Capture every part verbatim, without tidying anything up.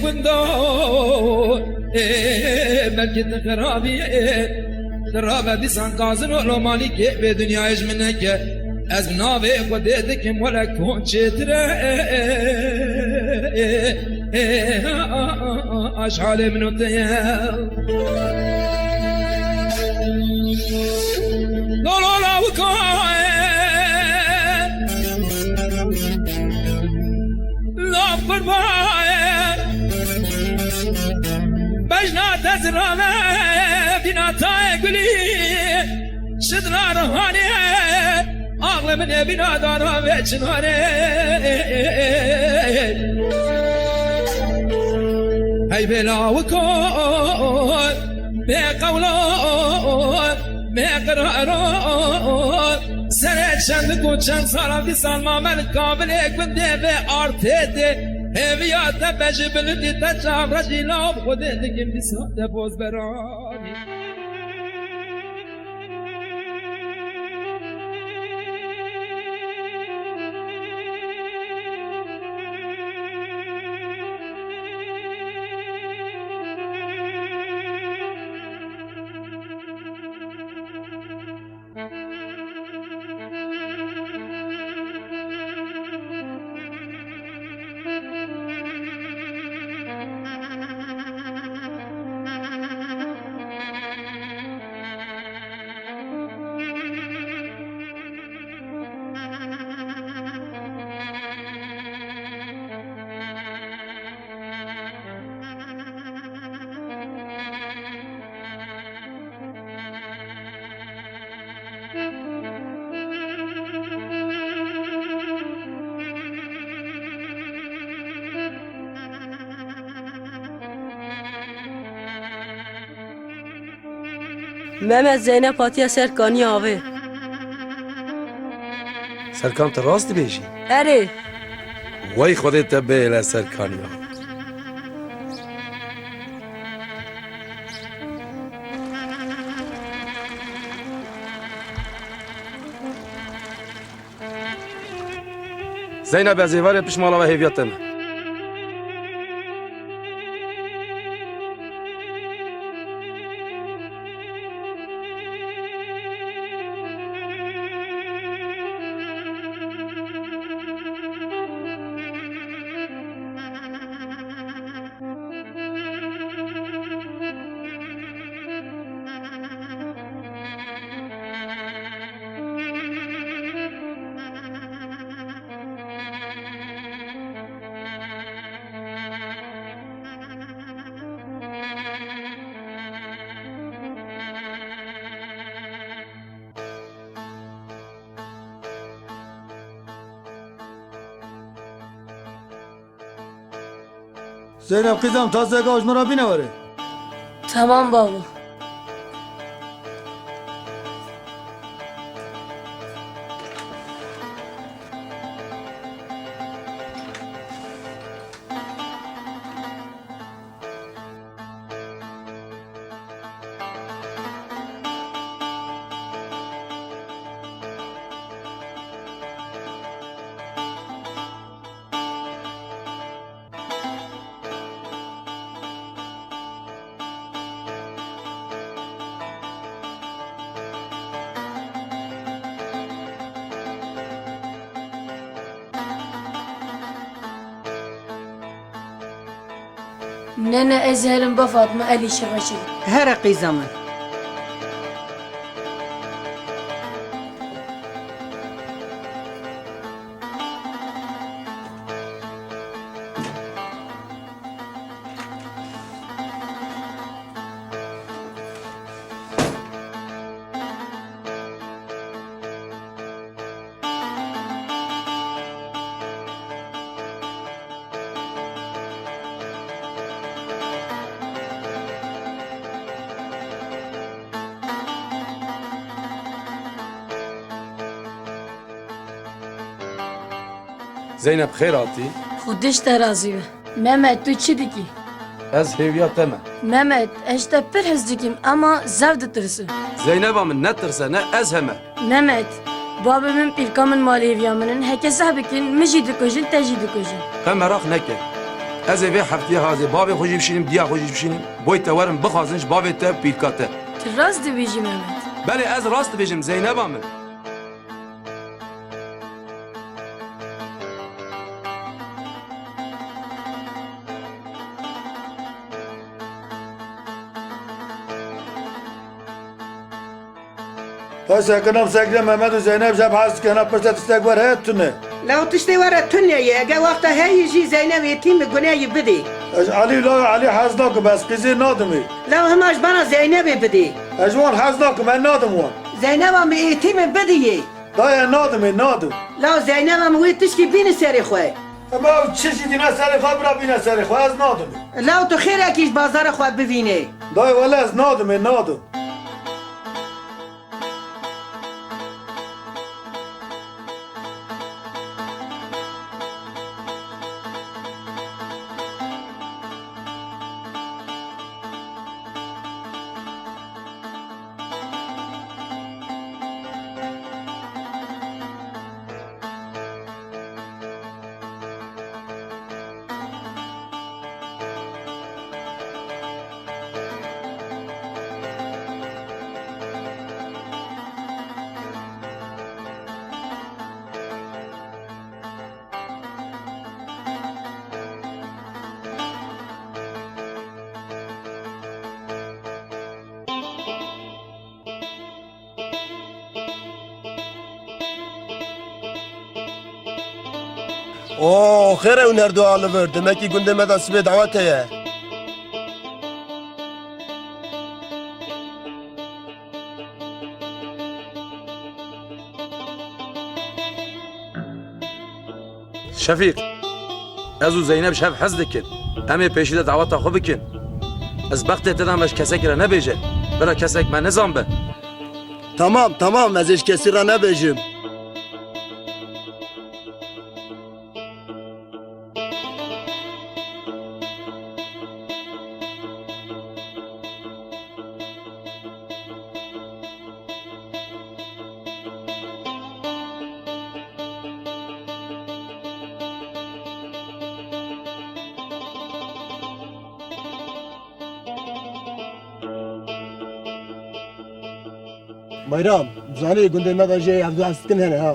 Gundo, ê, belkî tu xirabî, ê, tu rabe dîsan gazin û lomalî kê vê dinyayê ji min neke. Ez bi navê Xwedê dikim wele kon çêtir e, ê, ê, ê, a, a, a, a, ji halê min û te ye. Lo, lo, lawika, ê. Laf kurban. Bejna te zirave bîna tayê gulî. Şidra ruhanî. Axle min ê bîna dara vê çinarê. Hey bê lawiko, bê qewlo, bê qiraro. Serê çendik û çend sala dîsan mame li kabilê gundê vê artê tê. Hêviya te be ji bilindî te çavre jî lav Xwedê dikim dîsan te boz beranî. Mehmet, Zeynep hatiye ser kaniyê avê. Serkan, tu rast dibêjî? Erê. Wey Xwedê te bihêle ser kaniya. Zeynep, ez êvarê pişt mala we hêviya te me. Zeynep qîzam, taseka ji min re bîne were. Tamam babo. Nene, ez herim ba Fatma, elî şixeşî. Here qîza min. Zeynep, xêr hatî. Xwedê ji te razî be. Mehmet, tu çi dikî? Ez hêviya te me. Mehmet, ez ji te pir hez dikim, ema zef ditirsim. Zeyneba min, netirse, ne ez heme. Mehmet, babê min, pîrka min malê hêviya min in, heke zeh bikin, min jî dikujin, te jî dikujin. Qe meraq neke. Ez ê vê heftiyê hazê bavê xwe jî bişînim, diya xwe jî bişînim. Boy te werim bixwazin ji bavê te û pîrka te. Tu rast dibêjî Mehmet. Belê ez rast dibêjim Zeyneba min. Tay sekina sekine Mehmet û Zeynep jeb hez dike, hena pişte tiştek wer heye tune. Lew tiştê were tune ye, ege wexta heyî jî Zeynep êtî min guneyî bidî. Ez Elî la Elî hez nakim, ez qîzê nadim ê. Lew hima ji bana Zeynepê bidî. Ez wan hez nakim, ez nadim wan. Zeyneba min êtî min bidî yê. Dayê nadim ê, nadim. Law Zeyneba min wê tişkî bîne serê xwe. Ema ew çi jî dîne serê xwe, bira bîne serê xwe, ez nadim ê. Law tu xêrekî ji bazara xwe bivînê. Dayê wele ez nadim ê, nadim. Oo, xêr e hûn her du a li vir. Demekî gundê me de sibê dawet heye. Şefîq, ez û Zeynep ji hev hez dikin. Em ê pêşî de daweta xwe bikin. Ez bextê te dame ji kesekî re nebêje. Bira kesek me nizan be. Tamam, tamam, ez ê ji kesî re nebêjim. Bayram, zanî gundê me de jê hevdu heskin hene ha.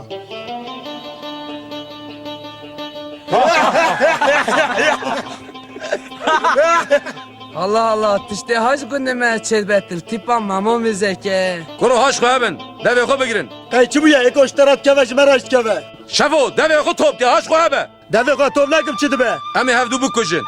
Allah Allah, tiştê ha ji gundê me çêdibe, tu li tîpa Memo Mizek e. Kuro haş xwe hebin, devê xwe bigirin. Qey çi bûye, êko ji te re dikeve, ji me re jî dikeve. Şefo, devê xwe top ke, haş xwe hebe. Devê xwe top nekim çi dibe? Em ê hevdu bikujin.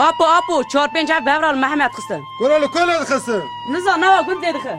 Apo, apo, çar pênc hev bevra li Mehmet xistin. Kuro li ku lê dixistin? Nizan, newa gund lê dixin.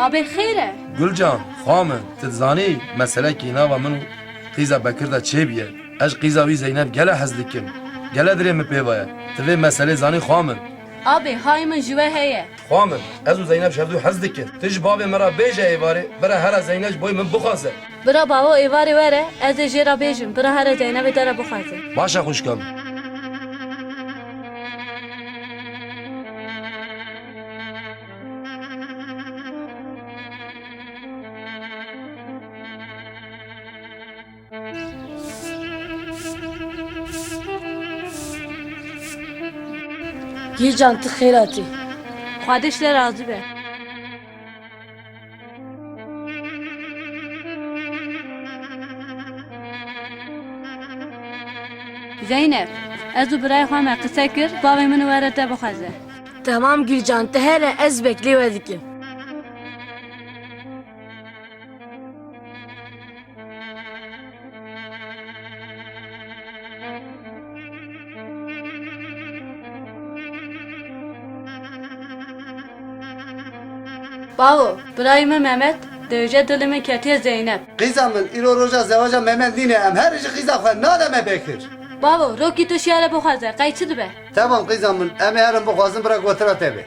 Abê xêr e? Gulcan, xwa min, tu dizanî meselekî nava min û qîza Bekir de çêbûye. Ez ji qîza wî Zeynep gele hez dikim. Gele dilê min pê ve ye. Tu vê meselê zanî xwa min. Abê, hay min ji we heye. Xwa min, ez û Zeynep ji hevdû hez dikin. Tu ji bavê min re bêje êvarê, bira here Zeynep ji boyê min bixwaze. Bira bavo êvarê were, ez ê jê re bêjim, bira here Zeynepê te re bixwaze. Baş e xwişka min. Gîcan, tu xêr hatî. Xwedê ji te razî be. Zeynep, ez û birayê xwe me qise kir, bavê min û were te bixwaze. Temam Gîcan, tu here, ez beklê we dikim. Bavo, birayê min Mehmet, dibêje dilê min ketiye Zeynep. Qîza min, îro roja zewaja Mehmet nîne, em herî ji qîza xwe nademe Bekir. Bavo, rokî tu şiyare bixwaze, qey çi dibe? Temam qîza min, em ê herin bixwazin bira gotina te be.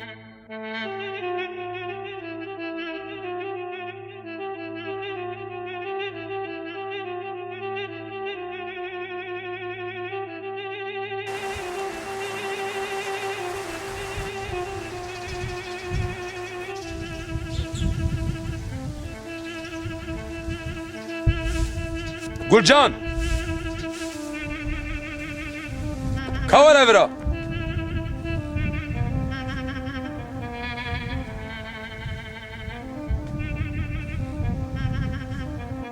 Gulcan! Ka were vira!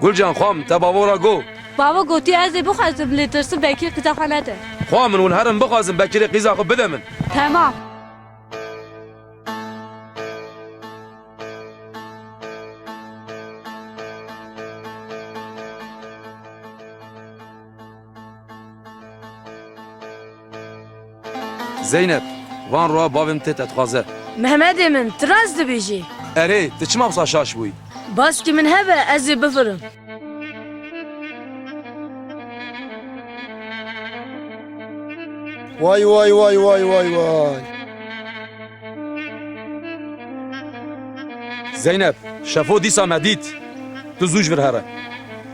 Gulcan, xwa min, te bavo ra got. Bavo gotiye ez ê bixwazim, lê tirsim Bekir qîza xwe nede. Xwa min, hûn herin bixwazin Bekirê qîza xwe bide min. Temam. Zeynep, van roa bavê min tê te dixwaze. Mehmedê min, tu rast dibêjî. Erê, tu çima wisa şaş bûyî? Baskî min hebe, ez ê bifirim. Way, way, way, way, way, way. Zeynep, şefo dîsa me dît. Tu zû ji vir here.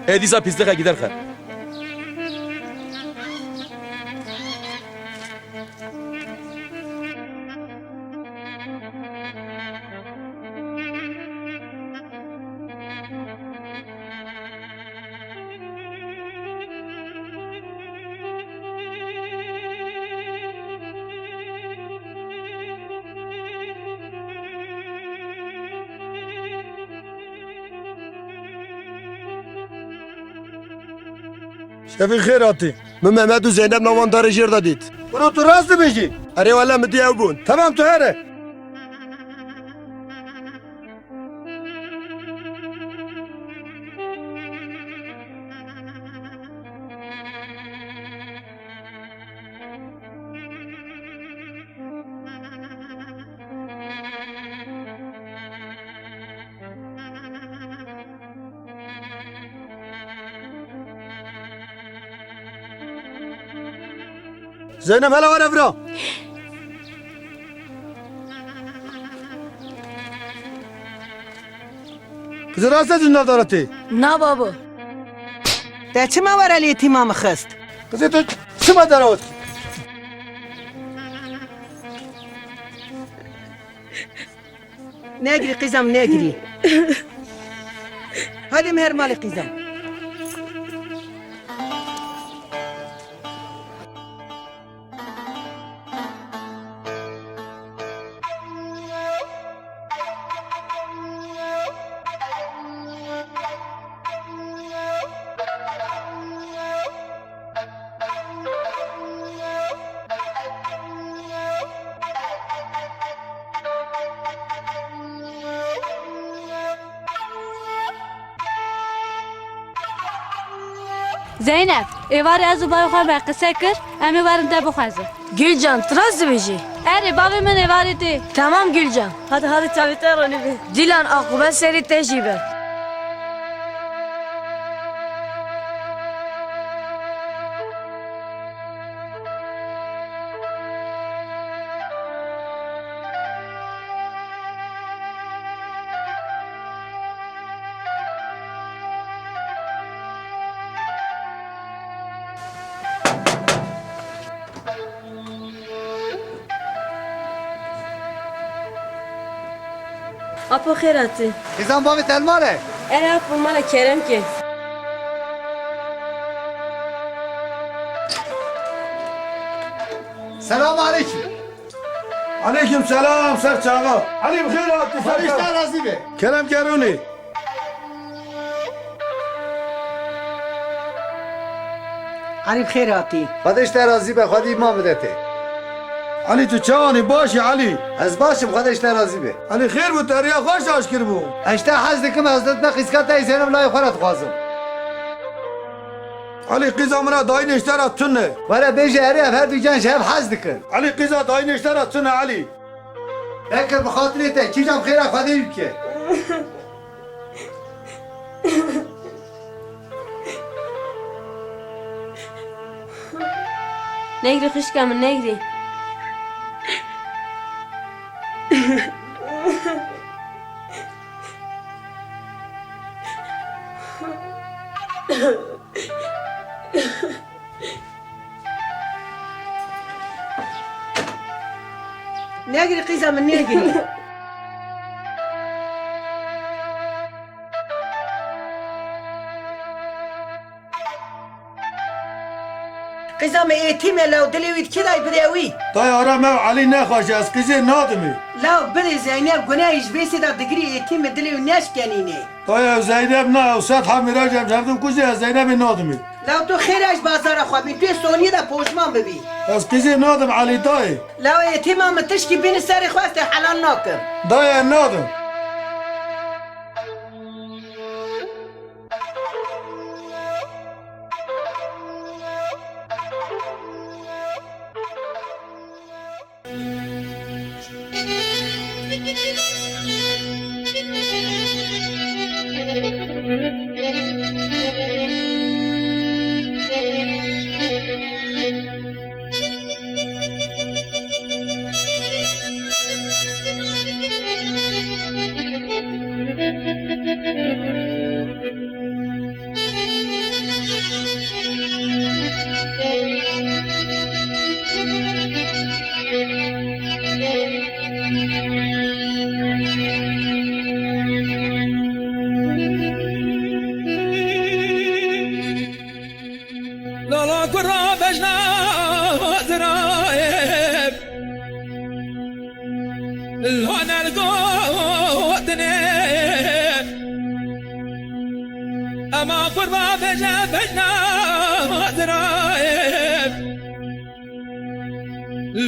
Ê dîsa pîslixekî derxe. Şevî xêr hatî. Min Mehmet û Zeynep nav van darê jêr de dît. Biro tu rast dibêjî. Erê wele min dî ew bûn. Temam tu here. Zeynep, hele were vira. Qizê, rast e tu ji nav dara tê? Na babo. Te çima were li yetîma min xist? Qizê, tu çima dara we dikî? Negirî qîza min, negirî. Hadi em her malê qîza min. Zeynep, êvarê ez û bayê xwe me qise kir, em ê werin te bixwezin. Gulcan, tu rast dibêjî. Erê, bavê min êvarê tê. Temam Gülcan. Hadi, hadi, çavê te ronî bê. Dilan, aqûbet serê te jî be. Apo, xêr hatî. Xizan bavê te li mal e? Erê apo, mala kerem ke. Selam aleyküm. Aleyküm selam, ser çava. Elî, bi xêr hatî, ser çava. Xwedê ji te razî be. Kerem ke rûnê. Elî, bi xêr hatî. Xwedê ji te razî be, Xwedê îman bide te. Elî, tu çawanî, baş î Elî? Ez baş im, Xwedê ji te razî be. Elî, xêr bû, te riya xweş aşkir bû. Ez ji te hez dikim, ez li me qîzka te yê Zeyneb layê xwe re dixwazim. Elî, qîza min re dayînê ji te re tune. Were bêje erê, ev her du can ji hev hez dikin. Elî, qîza dayînê ji te re tune Elî. Bekir, bi xatirê te, kîjan xêra Xwedê wî bike. Negirî xwişka min, negirî. Negirî qîza min, negirî. Qîza min êtîm e, law dilê wî di kê de ye, bidê wî. Dayê, ara me û Elî nexweş e, ez qîzê nadimê. Law bidê Zeyneb, gunehê ji vê sê de digirî, êtîm e, dilê wî neşkenînê. Dayê, ew Zeyneb na, ew sed hemî roj em ji hevdû kujê, ez Zeynebê nadimê. Law tu xêra ji bazara xwe bî, tu yê soniyê de poşman bibî. Ez qîzê nadim Elî dayê. Law êtîma min tişkî bîne serê xwe, ez te helal nakim. Dayê, ez nadim. Lala kura bejna zirayê. Lona li gotinê. Ema qurba bêje bejna zirayê.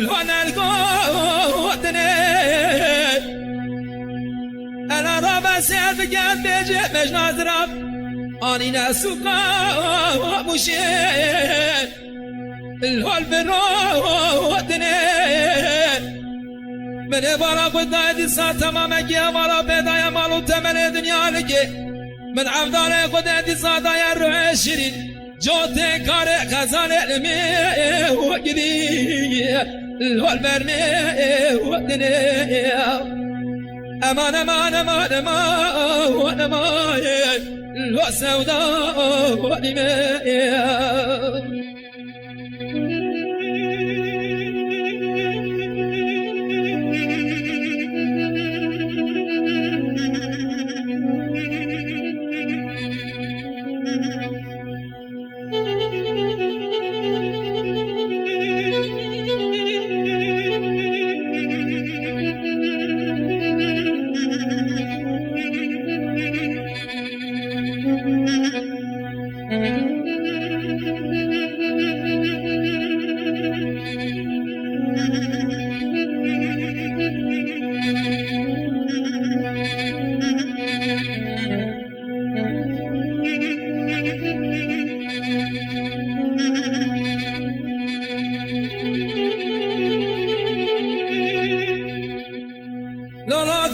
Lona li gotinê. Ela rabe sêr biket bêje bejna zira. Anîne sûka mûşê. Lol bi rotine. Min ê bala xwe dayê dîsa temamekî hemala pê daye mal û temelê dinya likê. Min evdarê xwe dê dîsa daye ruhê şirîn. Cotê karê xezalê li me gilî. Lol ber me dine. Eman, eman, eman, eman, eman. Lo sevda dime.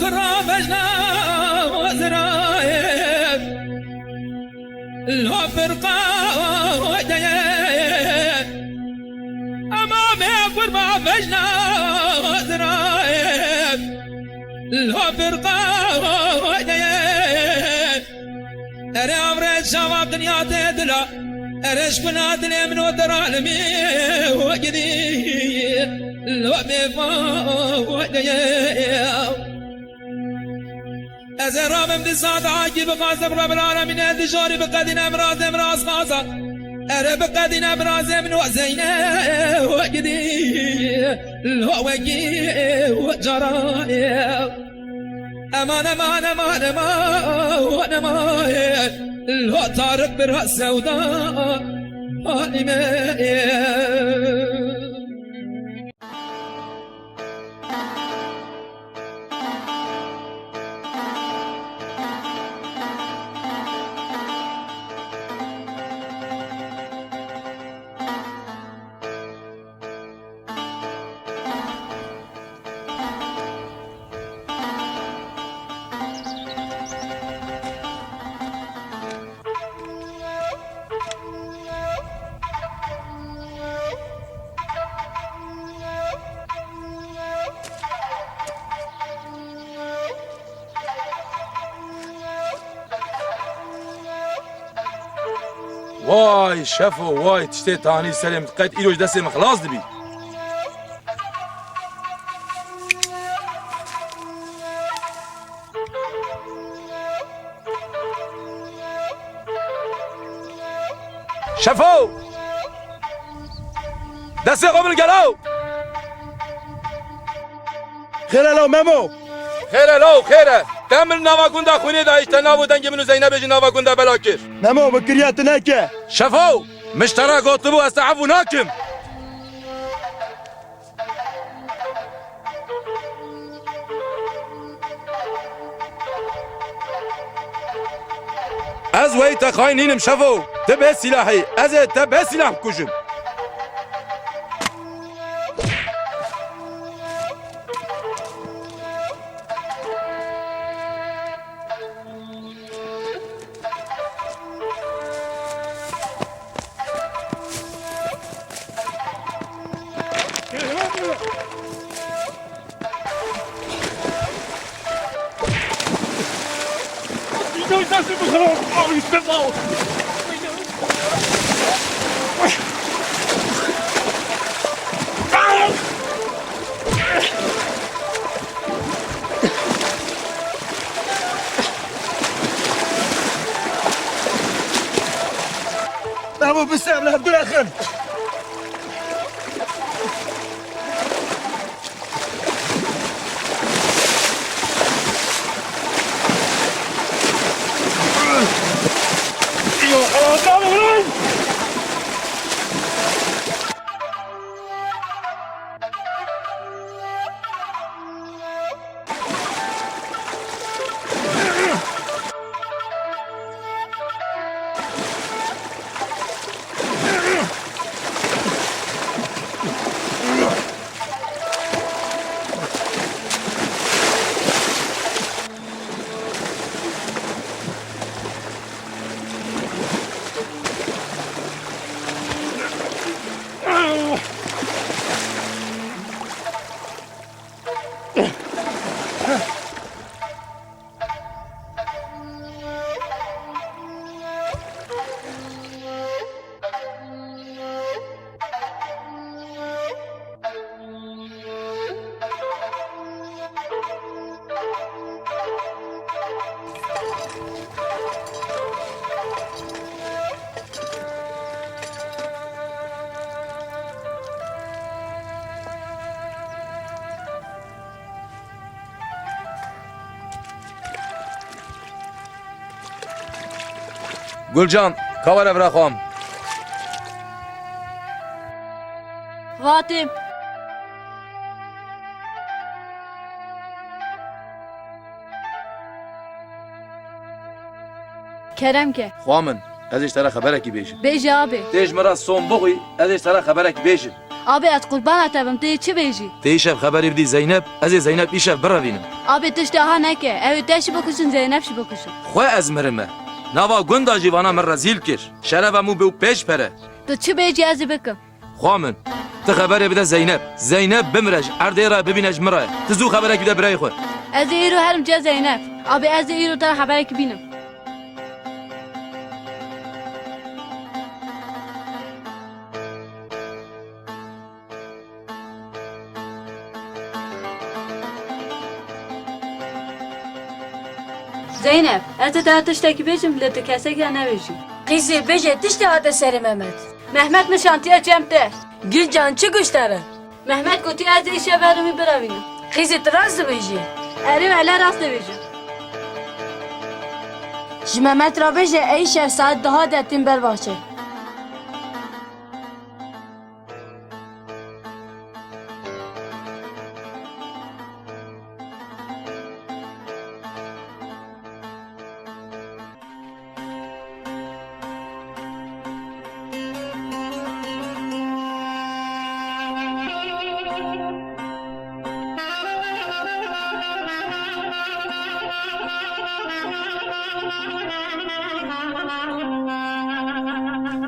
Kura bejna Ezraîl, lo firqa deye. Ema me kurba bejna Ezraîl, lo firqa deye. Ere avret çava dinya te dila, ere şkuna dilê min û dera li min û gidî, lo bêfa deye. Ez ê rabim di saeta akî bixwazim Rebil Alemîn e di jorî biqedîne mirazê min rast xaza. Ere biqedîne mirazê min û Zeyne û gidî, lo wekî û cara ye. Eman, eman, eman, eman, eman. Lo Tarık bir sewda halime. Vay Şefo, vay, tiştê tanî serê min, qet îroj destê min xilas dibî. Şefo! Destê xwe min gelo! Xêr e law Memo! Xêr e law, xêr e. Te min nava gunda xwînê de hişte, nav û dengê min û Zeynebê jî nava gunda bela kir. Memo, min kiriya tu neke. Şefo, min ji te re gotibû ez te efû nakim. Ez weyî te xayin nînim Şefo. Tu bê sîlahî, ez ê te bê sîlah bikujim. Bravo, biser lan, durexin. Gulcan, ka were vira xwe. Vatim. Kerem ke. Xwa min, ez ê ji te re xeberekî bêjim. Bêje abê. Tê ji min re som bixwî, ez ê ji te re xeberekî bêjim. Abê, ez qurbana te bim, tu yê çi bêjî? Tê îşev xeberê bidî Zeynep, ez ê Zeynep îşev birevînim. Abê, tişt aha neke, ew ê te jî bikuşin, Zeynep jî bikuşin. Xwe ez mirime. Nava gunda jî vana min rezîl kir. Şeref em û bê û pêş pere. Tu çi bêjî ez ê bikim. Xwa min. Tu xeberê bide Zeynep. Zeynep bimire ji erdê re bibîne ji min re. Tu zû xeberekî bide birayê xwe. Ez ê îro herim cê Zeynep. Abê, ez ê îro te re xeberekî bînim. Zeynep, ez ê te tiştekî bêjim, lê tu kesekî re nebêjî. Qîzê, bêje tiştê hate serê Mehmet. Mehmet nişantiye cem te. Gilcan, çi goşt te re? Mehmet gotiye ez ê îşev herim wî birevînim. Qîzê, tu rast dibêjî. Erê wele rast dibêjim. Ji Mehmet re bêje ê îşev saet duha de tên ber baxçe.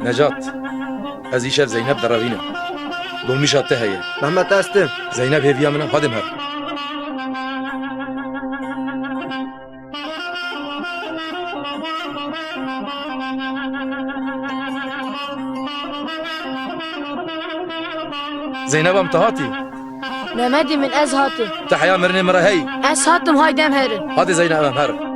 Necat, ez îşev Zeynep direvînim. Dolmîşa te heye. Mehmet, ez tim. Zeynep hêviya min e, hadê em her. Zeynep, em tu hatî? Mehmetê min, ez hatim. Tu heya mirinê min re hey? Ez hatim, haydi em herin. Hadi Zeynep, em herin.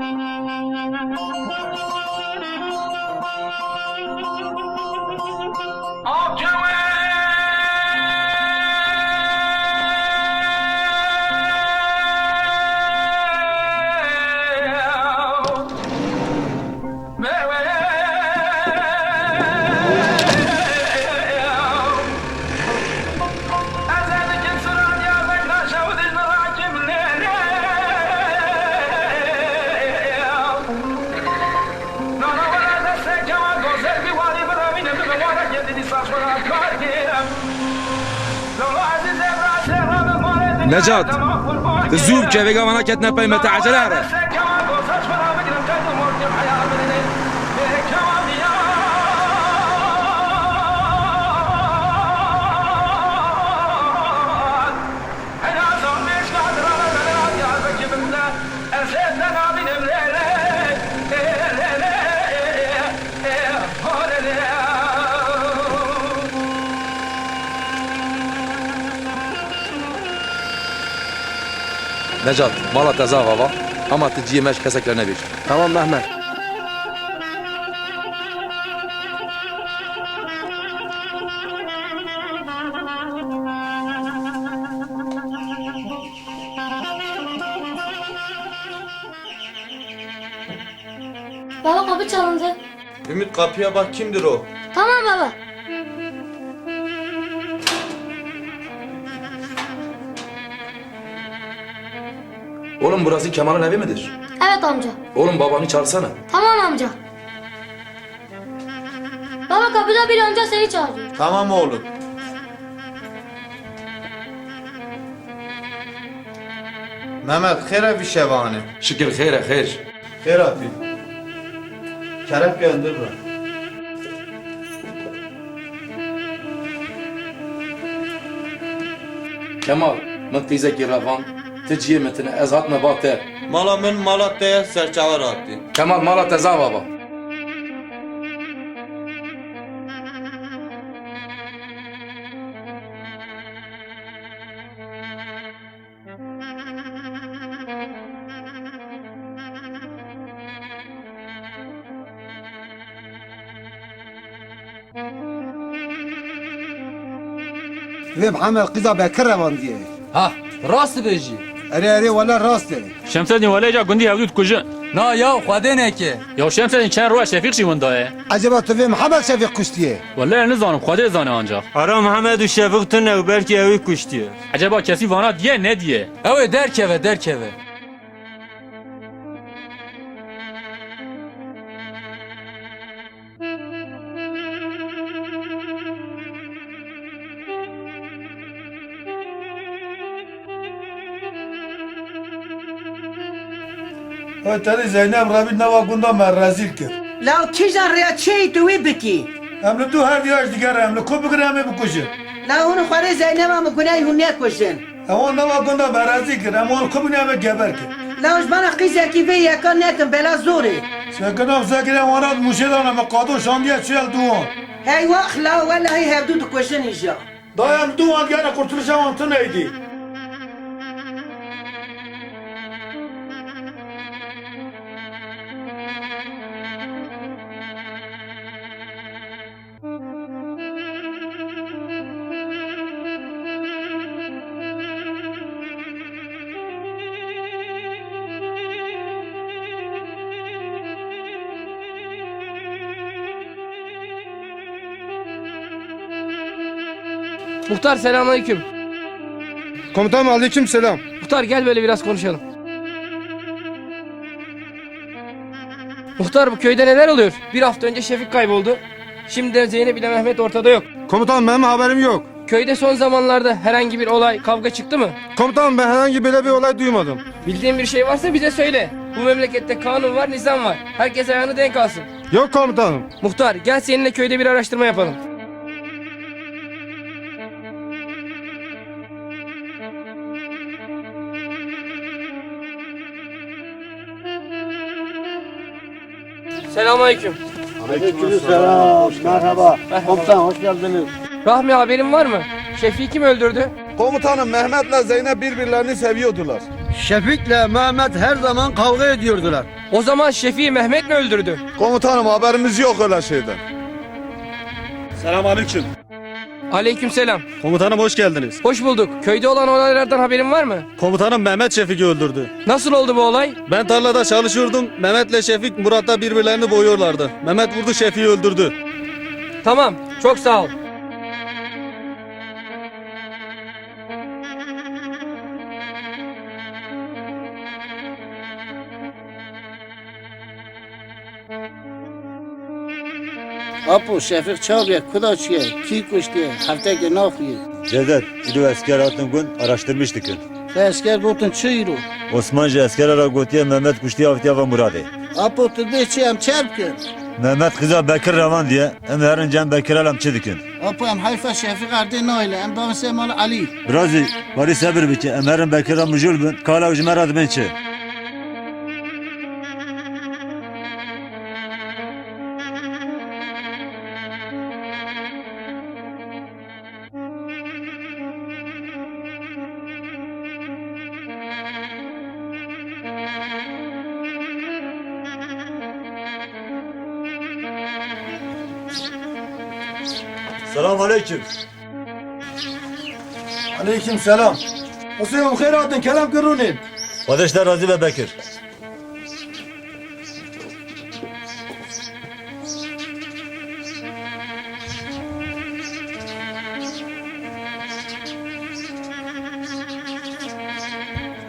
Necat, tu zû bike, vêga vana ketine pey me, te ecele here. Necat, mala te zaf ava, hema tu ciyê me ji kesek re nebêjî. Tamam Mehmet. Baba, kapı çalındı. Ümit, kapıya bak, kimdir o? Tamam baba. Oğlum, burası Kemal'in evi midir? Evet amca. Oğlum, babanı çağırsana. Tamam amca. Baba, kapıda bir amca seni çağırıyor. Tamam oğlum. Mehmet, xêr e vî şevanê? Şikir xêr e, xêr. Xêr hatî. Kerem ke endir be. Kemal, min qîzekî revand, tu ciyê min tine, ez hatime ba te. Mala min, mala te ye, serçawe ratî. Kemal, mala te zaf ava. Vê Mihemed qîza Bekir revandiye. Ha, rast dibêjî. Erê, erê, wele rast e. Şemsedîn, wele ca gundî hevdû dikujin. Na ya, Xwedê neke. Ya Şemsedîn, çend roja Şefîq jî winda ye. Eceba tu vê Mihemed Şefîq kuştiye? Wele nizanim, Xwedê zane ancax. Ara Mihemed û Şefîq tune û belkî ew ê kuştiye. Eceba kesî vana diye, nediye? Ew ê derkeve, derkeve. Oy, terî Zeynep re bî nava gunda me rezîl kir. Law kîjan rêya çêyî tu wî bikî? Em li dû her diya ji diger em li ku bigirin em ê bikujin. Law hûn xwerê Zeyneba min gunehî hûn nekujin. Ewan nava gunda me rezîl kir, em wan li ku bigirin em ê geber kin. Law ji bana qîzekî vê yeka nekin bela zorê. Sekina sekirê wan re di mûşê de ne me qado şandiye çûye li dû wan. Hey wax law welahî hevdû dikujin îja. Dayê em dû wan digere qurtulişa wan tune yî dî. Muhtar, selamünaleyküm. Komutanım, aleyküm selam. Muhtar, gel böyle biraz konuşalım. Muhtar, bu köyde neler oluyor? Bir hafta önce Şefik kayboldu. Şimdi de Zeynep ile Mehmet ortada yok. Komutanım, benim haberim yok. Köyde son zamanlarda herhangi bir olay, kavga çıktı mı? Komutanım, ben herhangi böyle bir olay duymadım. Bildiğin bir şey varsa bize söyle. Bu memlekette kanun var, nizam var. Herkes ayağını denk alsın. Yok komutanım. Muhtar, gel seninle köyde bir araştırma yapalım. Selamünaleyküm. Aleykümselam. Merhaba. Merhaba. Komutan, hoş geldiniz. Rahmi, haberin var mı? Şefik'i kim öldürdü? Komutanım, Mehmet'le Zeynep birbirlerini seviyordular. Şefik'le Mehmet her zaman kavga ediyordular. O zaman Şefik'i Mehmet mi öldürdü? Komutanım, haberimiz yok öyle şeyden. Selamünaleyküm. Aleykümselam. Komutanım, hoş geldiniz. Hoş bulduk. Köyde olan olaylardan haberin var mı? Komutanım, Mehmet Şefik'i öldürdü. Nasıl oldu bu olay? Ben tarlada çalışıyordum. Mehmet'le Şefik Murat'ta birbirlerini boyuyorlardı. Mehmet vurdu, Şefik'i öldürdü. Tamam, çok sağ ol. Apo, Şefik çawa bûye, ku da çûye, kî kuştiye, hefteke naxuye. Cevdet, îro esker hatin gund, araştirmiş dikin. Te esker gotin çi îro? Osman ji eskera re gotiye Mehmet kuştiye, avtiye va Muradê. Apo, tu bê çi, em çer bikin? Mehmet xiza Bekir revandiye, em herin cem Bekir, em çi dikin? Apo, em heyfa Şefik erdê nayêle, em bavin ser mala Elî. Birazî, barî sebir bike, em herin Bekir re mijûl bin, kala ew ji me re dibên çi? Selam aleyküm. Aleyküm selam. Hüseyin, xêr hatin, kerem kirûnê. Xwedê ji te razî be Bekir.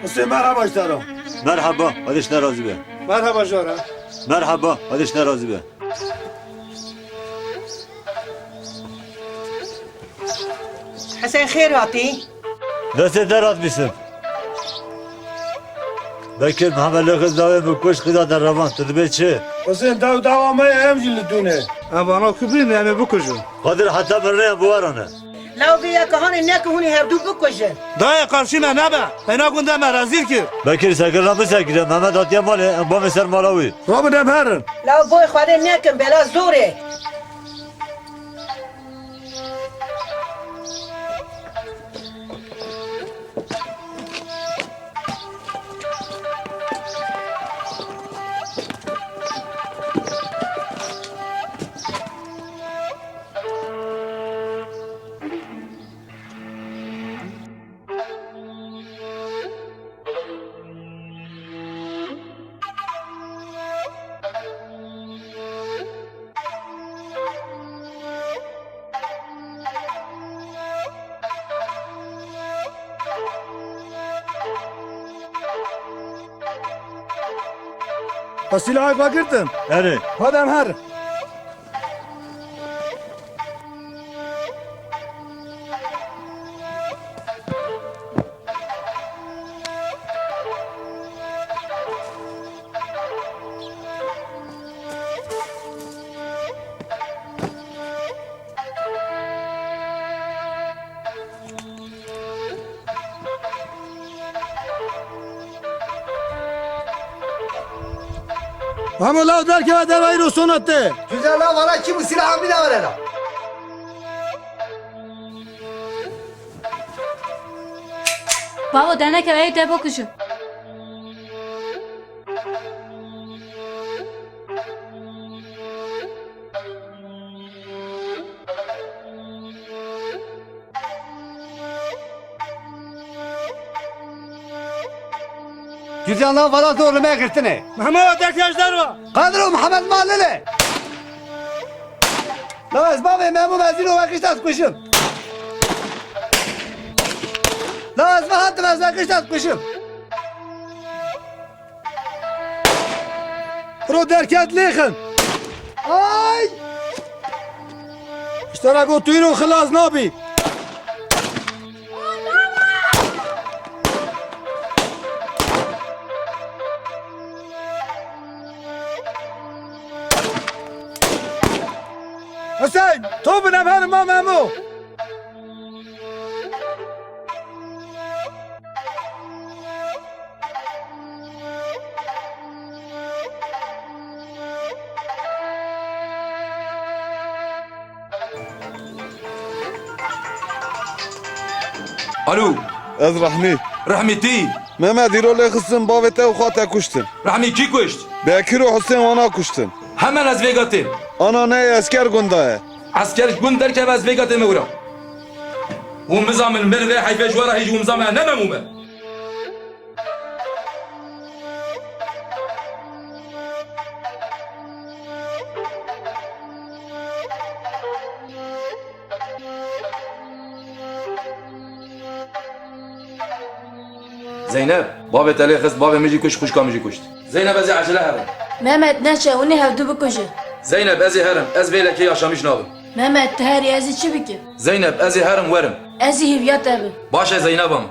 Hüseyin, merhaba ji te re. Merhaba, Xwedê ji te razî be. Merhaba jara. Merhaba, Xwedê ji te razî be. Hesen, xêr hatî. Destê te rat bîsim. Bekir Mihemed lê xiz dawê min kuşt, xiza te revand, tu dibê çi? Husên, dew dawa me ye, em jî li dû ne. Em vana ku bîn, em ê bikujin. Xwedir heta mirinê em bi we re ne. Law vê yeka hanê neke hûn ê hevdû bikujin. Dayê, qarşî me nebe. Hêna gunda me rezîl kir. Bekir, sekirina bisekire, Mehmet hatiye malê, em bavê ser mala wî. Rabin em herin. Law boy Xwedê nekin, bela zor e. Te sîlahek vegirtin? Erê. Hadi em her. Hemo law derkeve dervayî rosona te. Güzel la vana kim silah amine var la. Bavo, deneke ey te bokuşu. Cüzdandan falan zorlama girtine. Mehmet, dehşetler var. Kadir û Muhammed Malile. La ez bavê Memo Mezîn û wekişta dikuşim. La ez ve hatim ez wekişta dikuşim. Ro derket lêxin. Ay! Îşte ra got tu îro xilas nabî. Hüseyin, to bi nefherim ma Memo. Alo. Ez Rehmî. Rehmî tî? Mehmet, îro lê xistin bavê te û xwe te kuştin. Rehmî kî kuşt? Bekir û Husên wana kuştin. Hemen ez vêga têm. Ana ne esker gunda ye. Esker gund derkeve ez vêga têm ewra. Hûn bizanin min vê heyfê ji we re hîç hûn bizanin ne Memo me. Zeynep, bavê te lê xist, bavê min jî kuşt, xwişka min jî kuşt. Zeynep, ez ê ecele herim. Mehmet, neçe, hûn ê hevdu bikujin. Zeynep, ez ê herim, ez vê lekê yaşamîş nabim. Mehmet, tu herî, ez ê çi bikim? Zeynep, ez ê herim werim. Ez ê hîviya te bim. Baş e Zeyneba min.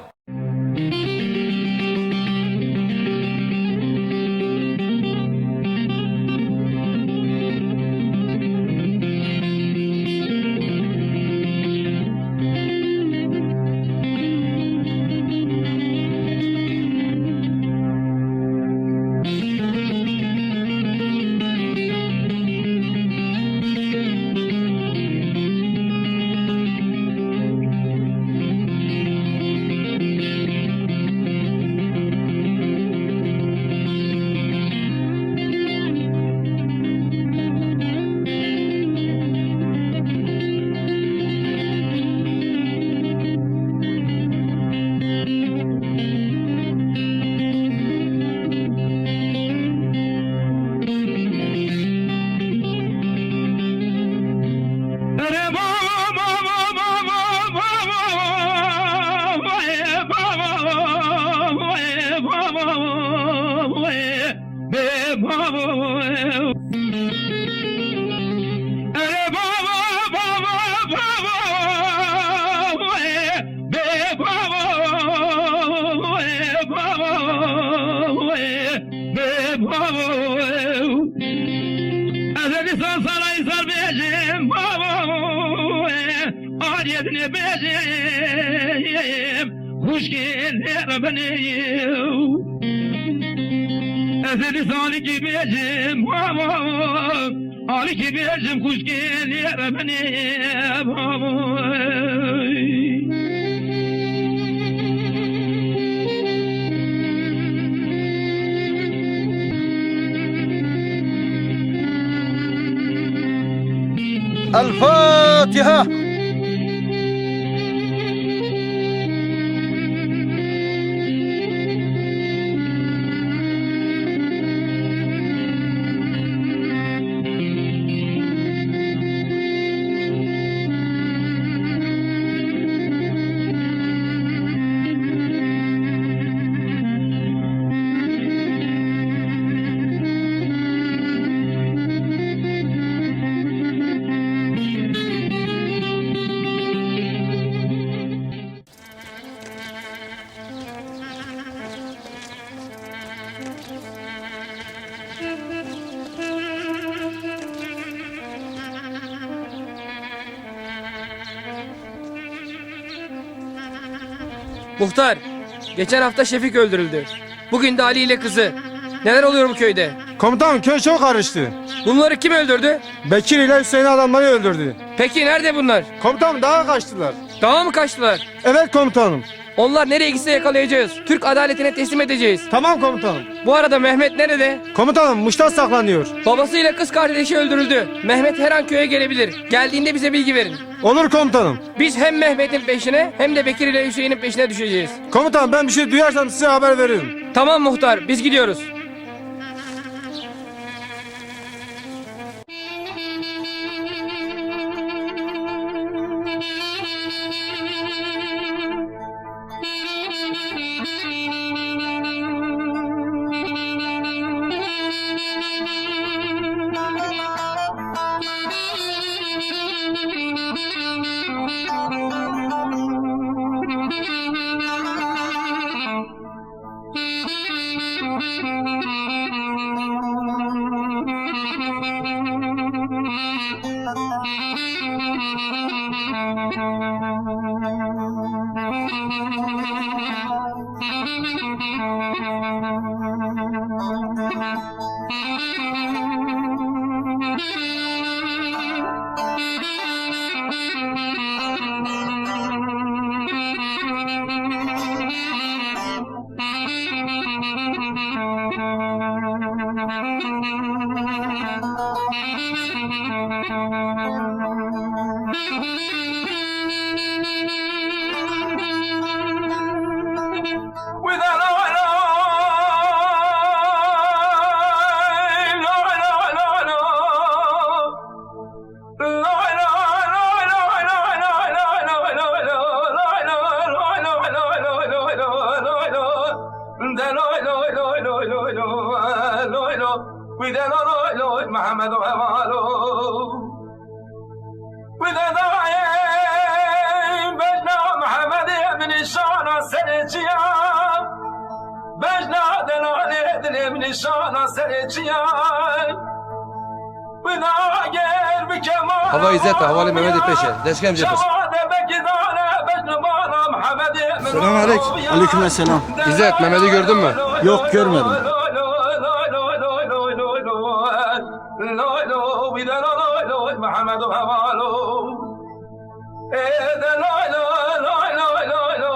Ez ê dîsa sala îsal bêjim, babo, ariyê dinê bêjim, xwişkê lê re binê. Ez ê dîsa alikî bêjim, babo, alikî bêjim, xwişkê lê re binê, babo. الفاتحة. Muhtar, geçen hafta Şefik öldürüldü. Bugün de Ali ile kızı. Neler oluyor bu köyde? Komutanım, köy çok karıştı. Bunları kim öldürdü? Bekir ile Hüseyin adamları öldürdü. Peki nerede bunlar? Komutanım, dağa kaçtılar. Dağa mı kaçtılar? Evet komutanım. Onlar nereye gitse yakalayacağız. Türk adaletine teslim edeceğiz. Tamam komutanım. Bu arada Mehmet nerede? Komutanım, Muş'ta saklanıyor. Babasıyla kız kardeşi öldürüldü. Mehmet her an köye gelebilir. Geldiğinde bize bilgi verin. Olur komutanım. Biz hem Mehmet'in peşine hem de Bekir ile Hüseyin'in peşine düşeceğiz. Komutanım, ben bir şey duyarsam size haber veririm. Tamam muhtar, biz gidiyoruz. Mehmed Heval. Wî de dayê bejna Mehemedê min nîşana serê çiya. Bejna delalê dilê min nîşana serê çiya. Wî de agêr bi kemal. Hava İzzet, hevalê Mehmedê pêş e. Destkem jê xist. Şema de bekî dane bejna bana Mehemedê min. Selam aleyk. Aleyküm selam. İzzet, Mehmed'i gördün mü? Yok, görmedim. Lay lo, wî de lay lo, Mihemedo hevalo. Ê de lay lo, lay lo, lay lo,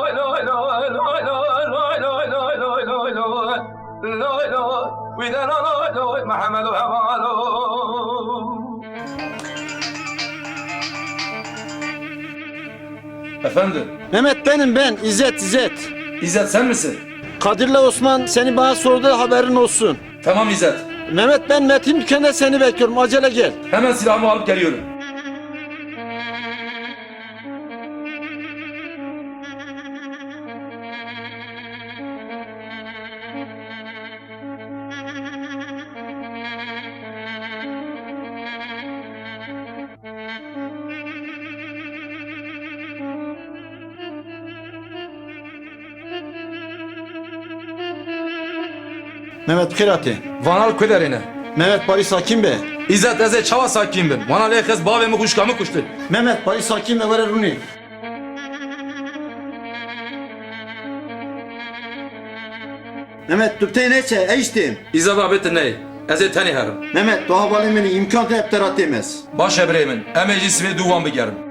wî de lay lo, Mihemedo hevalo. Efendim? Mehmet, benim ben, İzzet, İzzet. İzzet, sen misin? Kadir'le Osman seni bana sordu, haberin olsun. Tamam İzzet. Mehmet, ben Metin dükkanda seni bekliyorum. Acele gel. Hemen silahımı alıp geliyorum. Mehmet, bi xêr hatî. Vanal ku derê ne? Mehmet, parî sakin be. Îzet, ez ê çawa sakin bim? Vanal ê xist bavê min xwişka min kuştin. Mehmet, parî sakin be, were rûnê. Mehmet, tu bi te neçe, ez jî têm. Îzet, abê tu neyê. Ez ê tenê herim. Mehmet, tu hevalê min î, îmkan tê ez bi te re têm ez. Baş e birê min. Em ê jî sibê dû wan bigerin.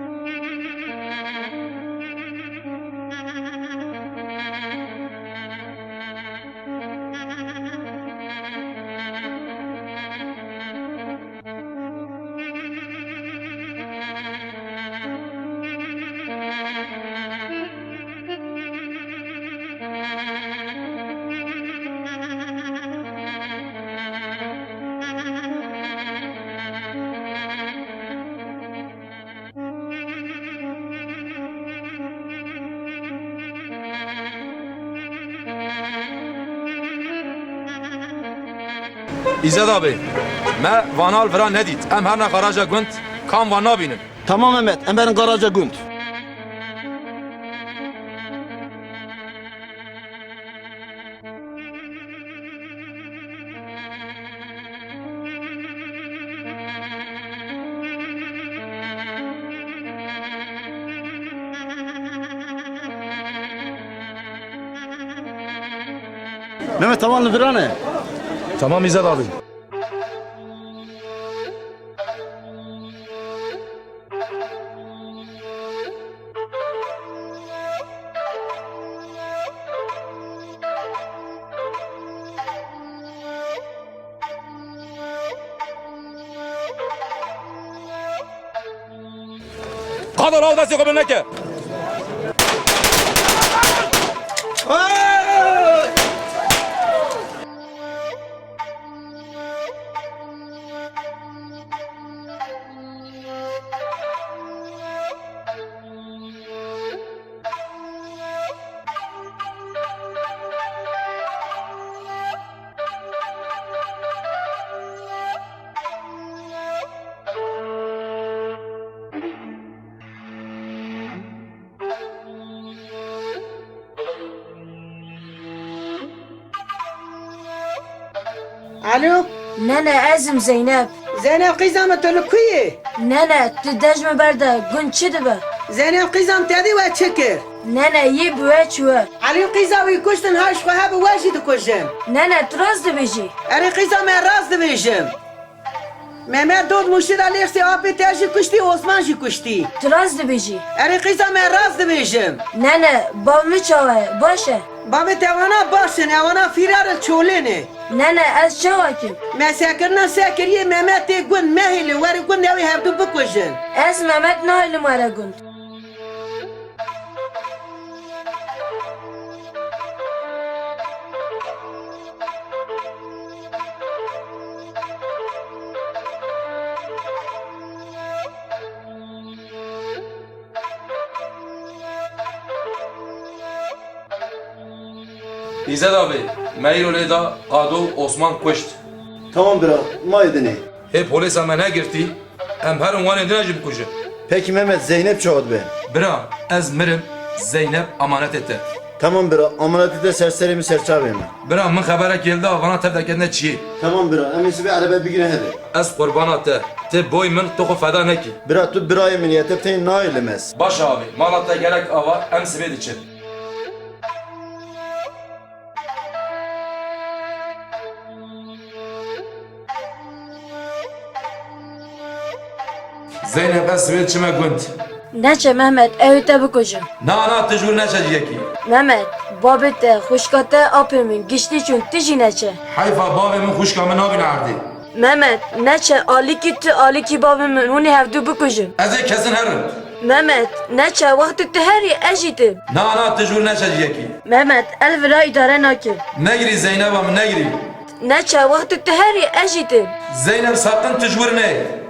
Îzet abê, me Vanal vira nedît. Em herine garaja gund, kam van nabînin. Tamam Mehmet, em berin garaja gund. Mehmet, heval li viran e. Tamam, Îzzet abi. Qado, raw destê xwe bilind neke. Alo? Nene, ez im Zeynep. Zeynep qîza min, tu li ku yî? Nene, tu dej min berde, gund çi dibe? Zeynep qîza min, te dî we çi kir? Nene, yê bi we çûye. Elî qîza wî kuştin, ha ji xwe hebe we jî dikujin. Nene, tu rast dibêjî. Erê qîza me, rast dibêjim. Mehmet Dod Mûşî de lêxsê apê te jî kuştî, Osman jî kuştî. Tu rast dibêjî. Erê qîza me, rast dibêjim. Nene, bavê min çawa ye? Baş e? Bavê te wana baş in, ewana fîrar in, çolê ne. Nene, ez çawa kim? Me sekirina se kiriye, Mehmet tê gund, mehêlin, were gund, ew ê hevdu bikujin. Ez Mehmet nahêlim were gund. Îzet abi, me îro lê da Qado û Osman kuşt. Tamam bira, mayê dinê. Hê polêsa me negirtî, em herin wanê din jî bikujin. Pekî Mehmet, Zeynep çawa dibe? Bira, ez mirim, Zeynep amanetê te. Tamam bira, amanetê te ser serê min, ser çavê min. Bira, min xeberek hêlda, vana tev derketine çiyê. Tamam bira, em ê sibê erebe bigire hebe. Ez qurbana te, tê boy min, tu xwe feda nekî. Bira, tu birayê min yê, te bi tenê nahêlim ez. Baş e avê, mala te gelek ava, em sibê diçin. Zeynep, ez sibê diçime gund. Neçe Mehmet, ew ê te bikujin. Na, na, tu ji wir neçe ciyekî. Mehmet, babê te, xwişka te, apê min, giştî çûn, tu jî neçe. Heyfa bavê min xwişka min nabîne erdê. Mehmet, neçe, alîkî tu, alîkî bavê min, hûn ê hevdu bikujin. Ez ê kesin herim. Mehmet, neçe, wextê tu herî, ez jî tim. Na, na, tu ji wir neçe ciyekî. Mehmet, ez vira îdare nakim. Negirî Zeyneba min, negirî. Neçe, wextê tu herî, ez jî tim. Zeynep, saqin tu ji wir neyê.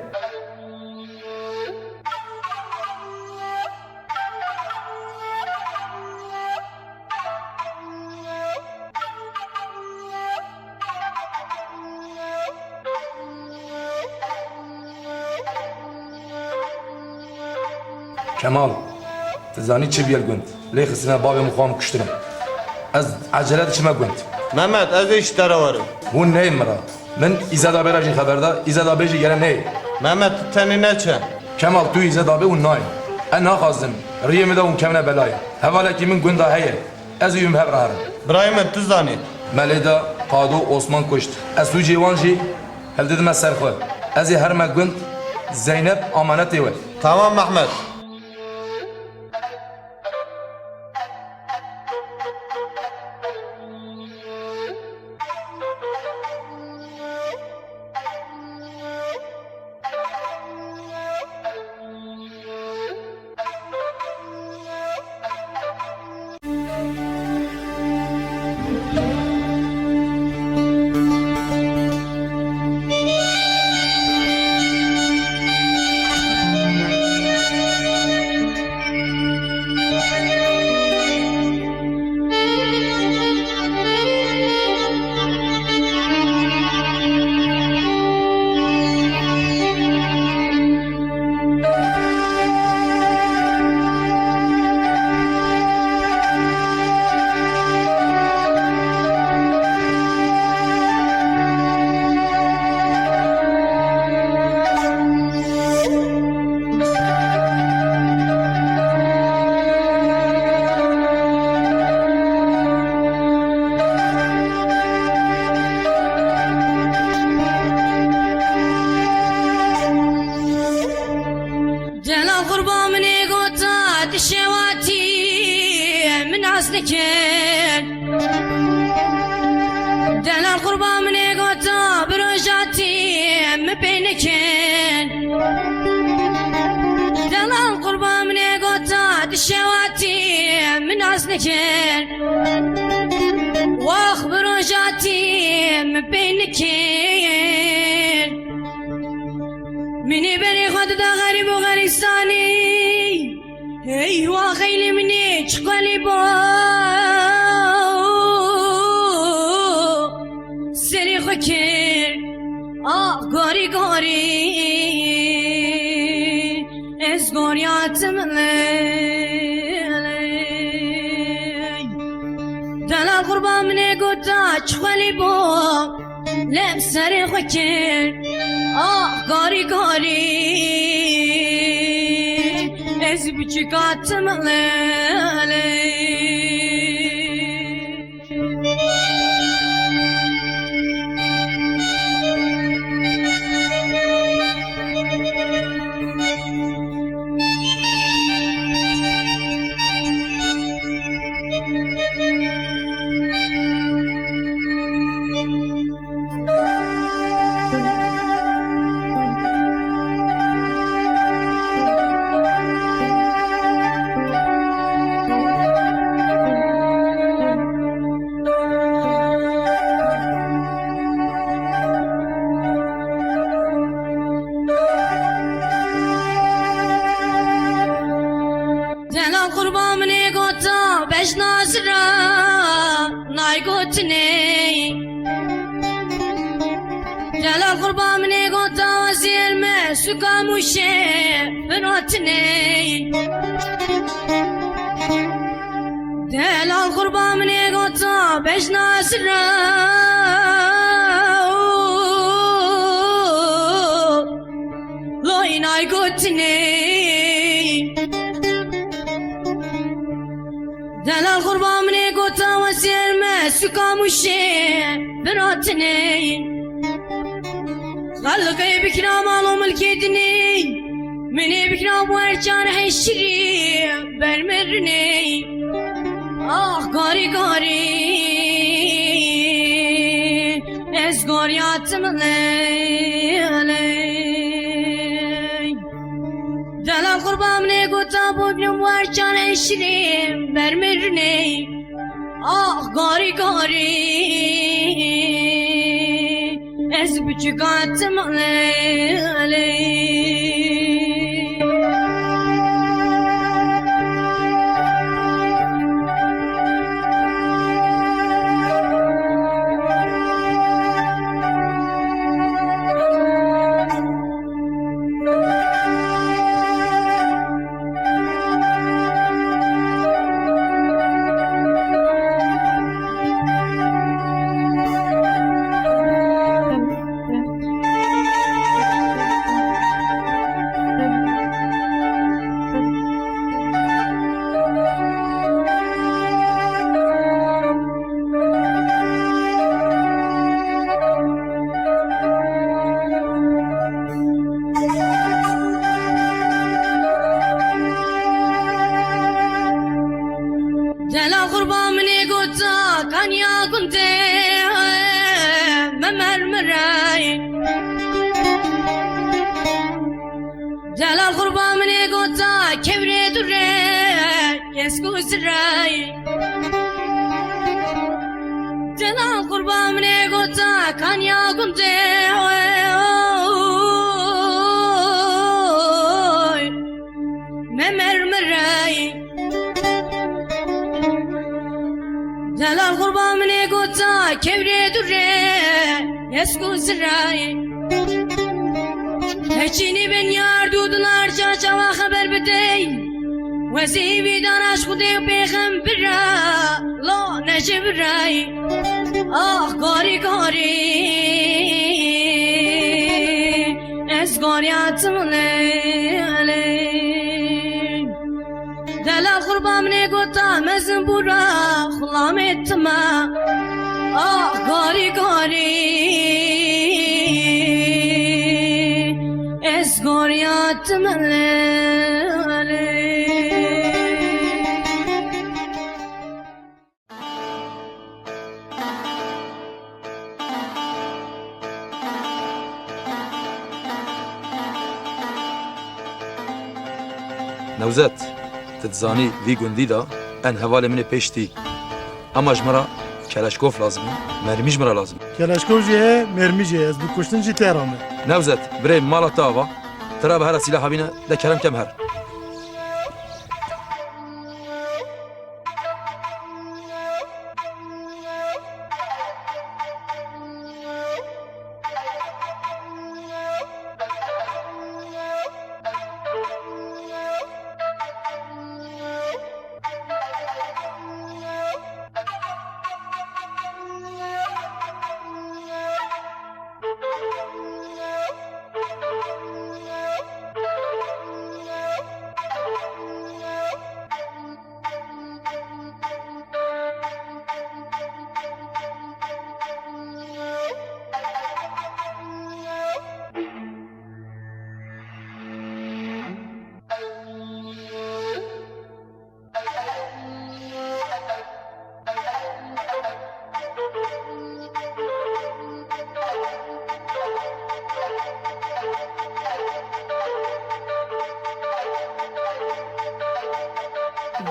Kemal, tu zanî çi bûye li gund? Lê xistine bavê min, xwe min kuştine. Ez ecele diçime gund. Mehmet, ez ê ji te re werim. Hûn neyên min re. Min Îzet abê re jî xeber da, Îzet abê jî gere neyê. Mehmet, tu tenê neçe. Kemal, tu Îzet abê hûn nayên. Ez naxwazim riyê min de hûn kevine belayê. Hevalekî min gunda heye. Ez û wî em hev re herin. Birayê min, tu zanî. Me lê da Qado Osman kuşt. Ez sûcê wan jî hildidime ser xwe. Ez ê herime gund, Zeynep amanetê we. Tamam Mehmet. Kir. Delal qurban min ê gota bi rojatî min pê nekir. Delal qurban min ê gota di şewatî min nas nekir. Wax bi rojatî min pê nekir. Min ê berê xwe dida xerîb û xerîstanî. Hey wa xeylê min ê çiqelî bo. Serê xwe kir, ah, garî garî, ez goriyatim lê, lê. Delal qurban min ê gota çiqelî bo. Lem serê xwe kir, ah, garî garî, ez biçûka tim lê, lê. Delal qurban min ê gota bejna zira nay gotinê. Delal qurban min ê gota wezîr me suka mûşê firotinê. Delal qurban min ê gota bejna zira. Loy nay gotinê. Delal qurban min ê gota wezîr me suka mûşê firotinê. Xelqê bikira mal û milkê dinê. Min ê bikira wercan heşirî ber mirinê. Ah, garî garî, ez goriyatim lê, lê. Delal qurban min ê gota bûbînim wercan eşirî ber mirinê. Ah, garî garî, ez biçûka tim lê, lê. Delal qurban min ê gota kaniya gundê me mermirey. Delal qurban min ê gota kevrê durê, kesk û zirey. Delal qurban min ê gota kaniya gundê, oy, oy, me mermirey. Delal qurban min ê gota kevrê durê, kesk û zirey. Heçînî ben yar dû dinar ca çawa xeber bidey. Wezî vî danaş Xwedê û pêxembira lo necibirey. Ah, garî garî, ez goriyatim lê, lê. Delal qurban min ê gota mezin bûra xulamê tima. Ah, garî garî, ez goriyatim lê, lê. Newzet, tu dizanî vî gundî de en hevalê min ê pêş tî. Ema ji min re keleşkof lazim e, mermî ji min re lazim e. Keleşkof jî heye, mermî jî heye. Ez bi kuştin jî tê re me. Newzet, birê min, mala te ava. Tira bi here sîlaha bîne, de kerem kem her.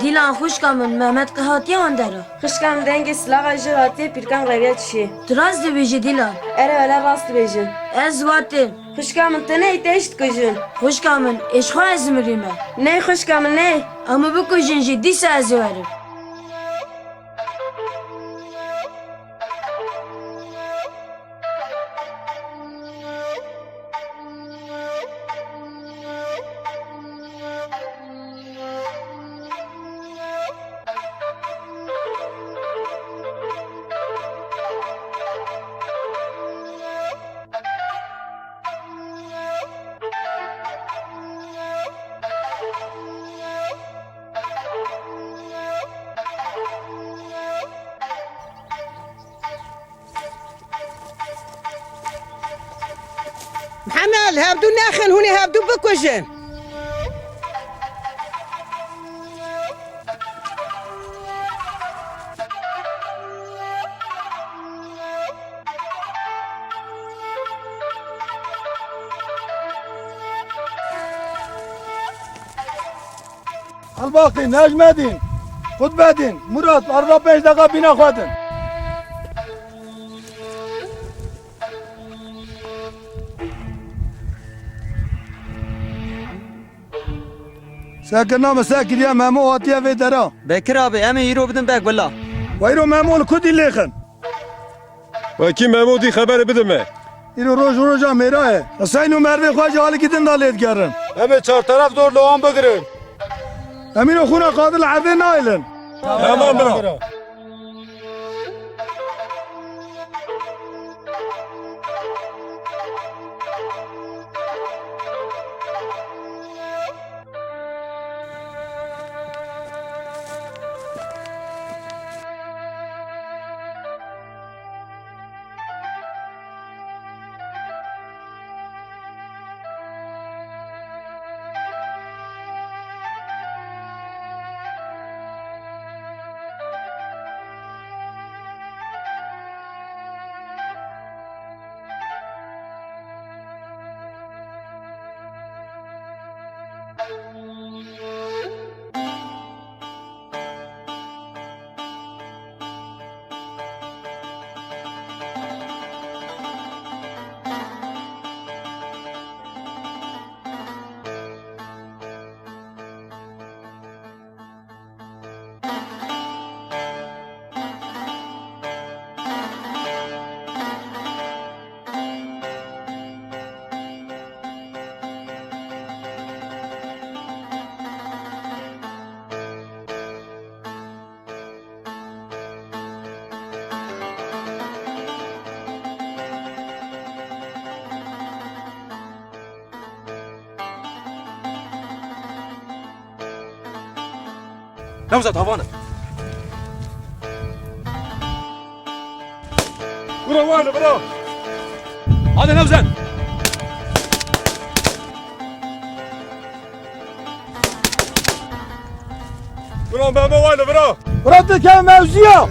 Dîlan xwişka min, Mehmet qe hatiye wan dera? Xwişka min, dengê silaxa jê hatiye pîrkan reviya dişê. Tu rast dibêjî Dîlan? Erê wele rast dibêjim. Ez watêm. Xwişka min, tu ney, te jî dikujin. Xwişka min, ê ji xwe ez mirîme. Ney xwişka min, ney. Em ê bikujin jî, dîsa ez ê werim. Mihemed, hevdu nexin, hûn ê hevdu bikujin. Elbaqî, Necmedîn, Qutbedîn, Murat, arda pênc deqa bîna xwe din. Sekirina min sekiriye, Memo hatiye vê dera. Bekir abi, em ê îro bidin Begwila. Weyro Memo li ku dî lêxin? Wekî Memo dî xeberê bide me. Îro roj roja mêra ye. Huseyno mervê xwe ji alikî din de lê digerin. Em ê çarteref dor li wan bigirin. Em îro xûna Qadir li erdê nahêlin. Tamam bira. Newzet, havane. Bira, wane, bira. Hadi Newzet. Bira, Memo, wane, bira. Bira, dike mevziya.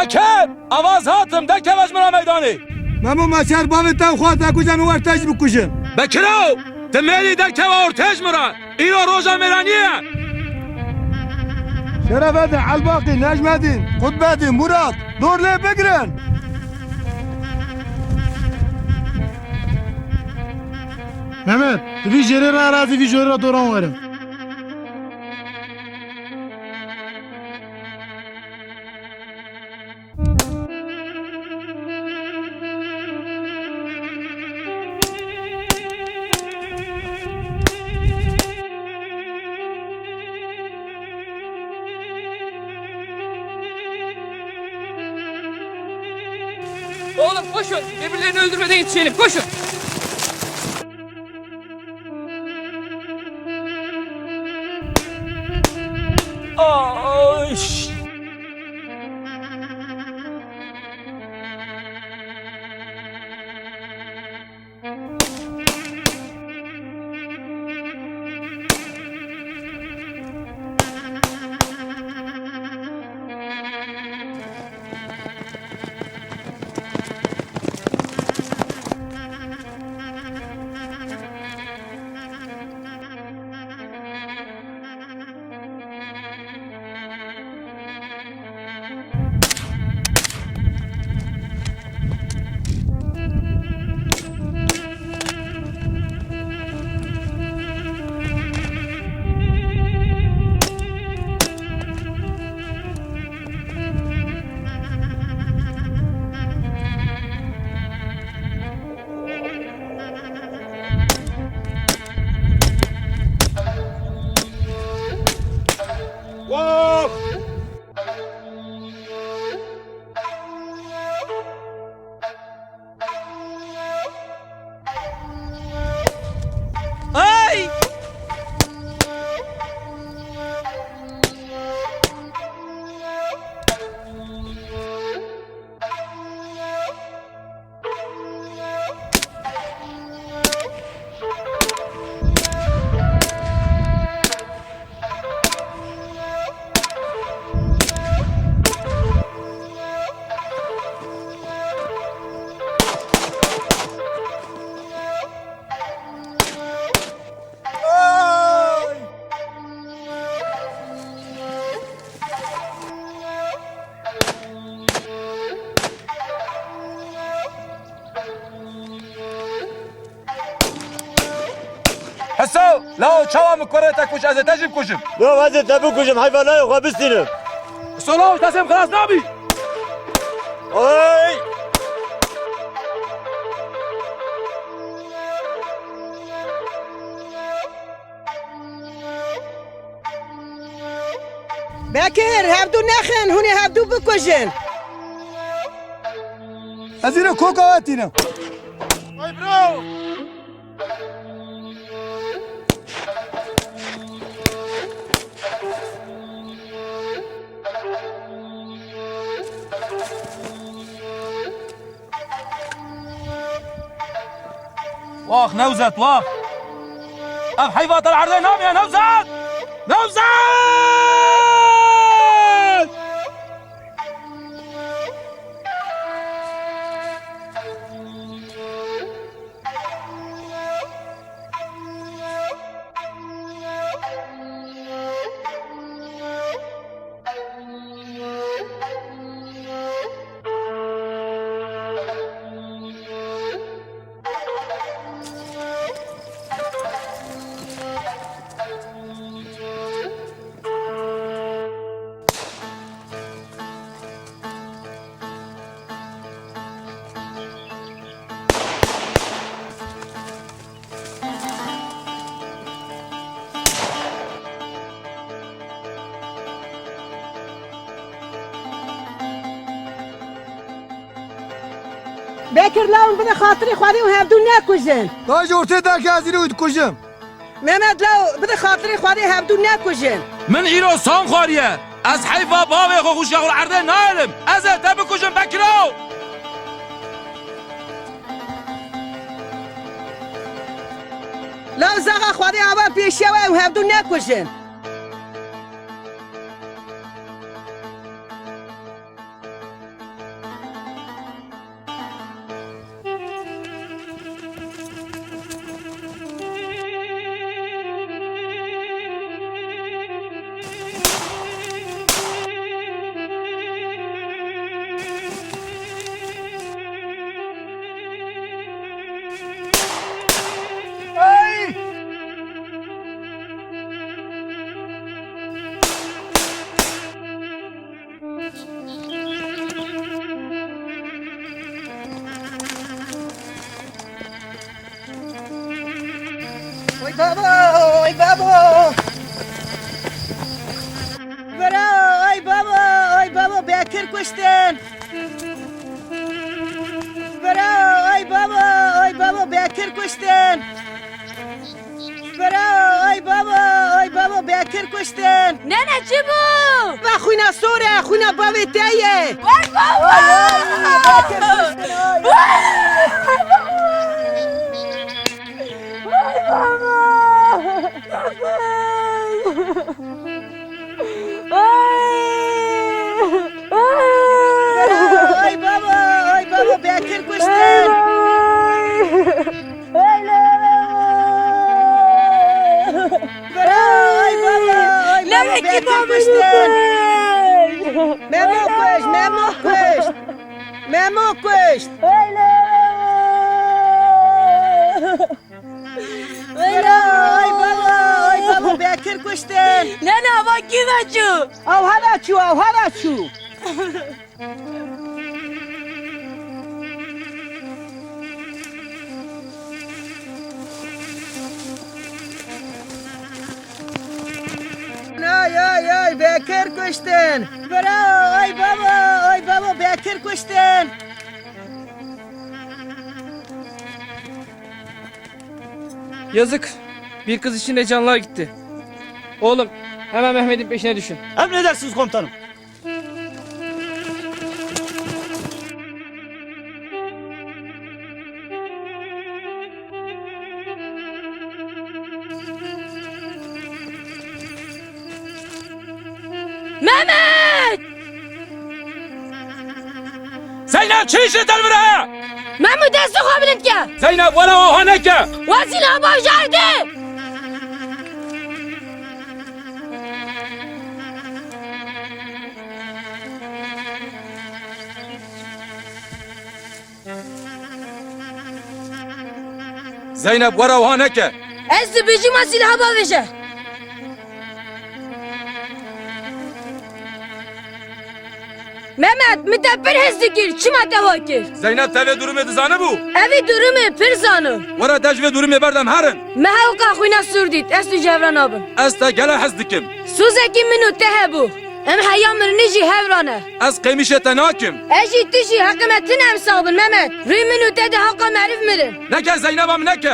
Ker! Avaz hatim, derkeve ji min re meydanê! Memo meşer bavê te û xwe te kuje min wer te jî bikujin. Bekiro! Ti mêrî derkeve ortê ji min re! Îro roja mêraniyê ye! Şerefedîn, Elbaqî, Necmedîn, Qutbedîn, Murat, dor lê bigirin! Mehmet, tu vî jêrê re razî vî jêrê re doran werin. Oğlum koşun, birbirlerini öldürmeden yetişelim, koşun. Ay! Ay! Hiso, lao çawa min kurê te kuşt, ez ê te jî bikujim. Yo, ez ê te bikujim, heyfa nayê xwe bistînim. Hiso, lao te sêm xilas nabî. Oy! Bekir, hevdû nexin, hûn ê hevdû bikujin. Ez îro koka we tînim. Ay bro! Wax Newzet, wax! Ev heyva te li erdê namiye Newzet! Newzet! Bekir, lawin bide xatirê Xwedê û hevdû nekujin. Dayê ji ortê derke, ez îro wî dikujim. Mehmet, law bide xatirê Xwedê hevdû nekujin. Min îro san xwariye. Ez heyfa bavê xwe û xwişka xwe li erdê nahêlim. Ez ê te bikujim, Bekiro! Law zaxa Xwedê ava pêşiya we û hevdû nekujin. Babo, ay babo! Bira, ay babo, ay babo, Bekir kuştin! Bira, ay babo, ay babo, Bekir kuştin! Bira, ay babo, ay babo, Bekir kuştin! Nene, çi bû? Ve xwîna sor e, xwîna bavê te ye! Ay babo! Ay, ay, Bekir kuştin, ay, ay! Ay babo! Ay baba! Ay! Ay! Ay baba, ay baba, Bekir kuştin. Ay! Ay! Bira, ay baba, ay baba, Bekir kuştin. Memo kuş, Memo kuş. Memo kuş. Ay! Bira, ay baba, ay baba, Bekir kuştin. Nene, ava kî ve çû? Ew heve çû, ew heve çû. Ay, ay, ay, Bekir kuştin. Bira, ay baba, ay baba, Bekir kuştin. Yazık. Bir kız için de canlar gitti. Oğlum, hemen Mehmet'in peşine düşün. Emredersiniz komutanım. Mehmet! Zeynep, çi işê te li vir heye? Memo, destê xwe bilind ke. Zeynep, were wiha neke. Wesîle bajardê. Zeynep, were wiha neke. Ez dibêjim, wesîle bavêje. Mehmet, min te pir hez dikir, çima te wa kir? Zeynep, te vê durumê dizanibû? Evî durumê pir zano. Were te ji vê durumê berdem herin. Me hewka xwîna sûr dît, ez tu ji hev re nabim. Ez te gele hez dikim. Sozekî min û te hebû. Em heya mirinê jî hev re ne. Ez qêmîşê te nakim. Ez jî tu jî heqê me tune em sax bin Mehmet. Rûyê min û te di heqa meriv mirin. Neke Zeyneba min neke.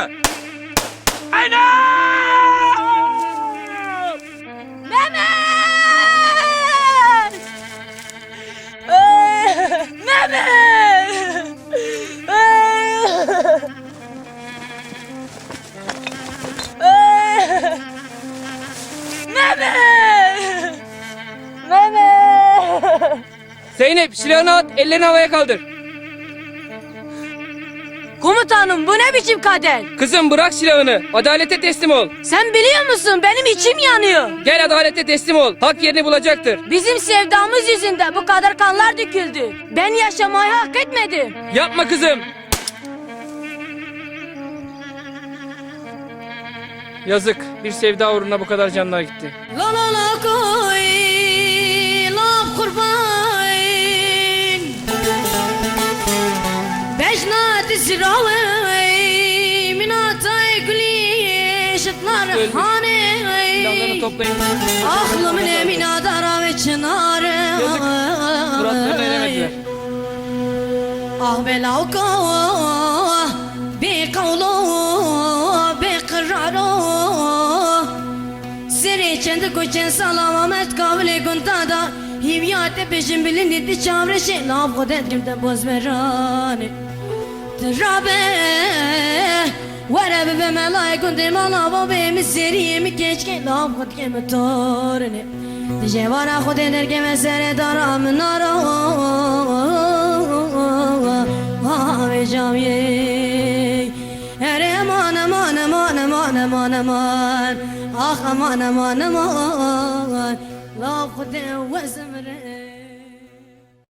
Zeynep! Mehmet! Mehmet! Mehmet! Mehmet! Zeynep, silahını at, ellerini havaya kaldır. Komutanım, bu ne biçim kader? Kızım, bırak silahını, adalete teslim ol. Sen biliyor musun, benim içim yanıyor. Gel, adalete teslim ol, hak yerini bulacaktır. Bizim sevdamız yüzünden bu kadar kanlar döküldü. Ben yaşamayı hak etmedim. Yapma kızım. Yazık, bir sevda uğruna bu kadar canlar gitti. La la la koy, laf kurban. Bejna dizirawe, minatay gulî, şitlar Ölmüş. Hane. Silahlarını toplayın. Aklım ne minadara ve çınarı. Yazık, muratlarına eremediler. Ah be lawko, bê qewlo, bê qiraro. Serê çend ku çend sala Mamed Kavilê gunda da, hîviya te bêjin bilindî di çavreşê, lav xwe de girde bozmeranê. Tirabe, were bibe melayê gundê mala babê min seriyê min keçkê, lav xwe dike min torine. Di jêvara Xwedê derkeve serê dara min naro. Avê camiyê. Erê aman, aman, aman, aman, aman, aman. Ax aman, aman, aman. Lav Xwedê wezimre.